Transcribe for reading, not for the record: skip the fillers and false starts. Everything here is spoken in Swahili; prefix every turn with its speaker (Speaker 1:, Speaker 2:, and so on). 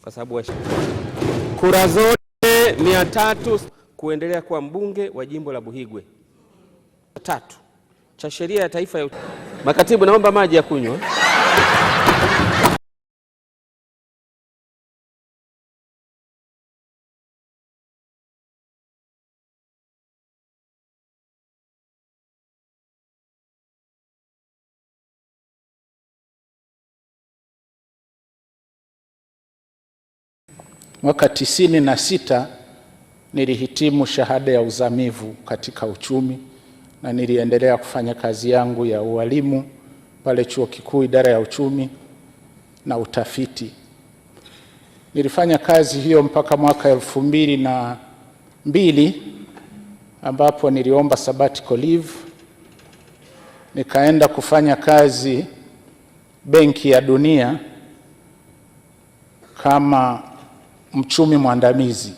Speaker 1: Kwa sababu kura zote 300 kuendelea kuwa mbunge wa jimbo la Buhigwe. 3 cha sheria ya taifa ya makatibu, naomba maji ya kunywa.
Speaker 2: Mwaka 96 nilihitimu shahada ya uzamivu katika uchumi na niliendelea kufanya kazi yangu ya ualimu pale chuo kikuu, idara ya uchumi na utafiti. Nilifanya kazi hiyo mpaka mwaka 2002 ambapo niliomba sabbatical leave, nikaenda kufanya kazi Benki ya Dunia kama mchumi mwandamizi.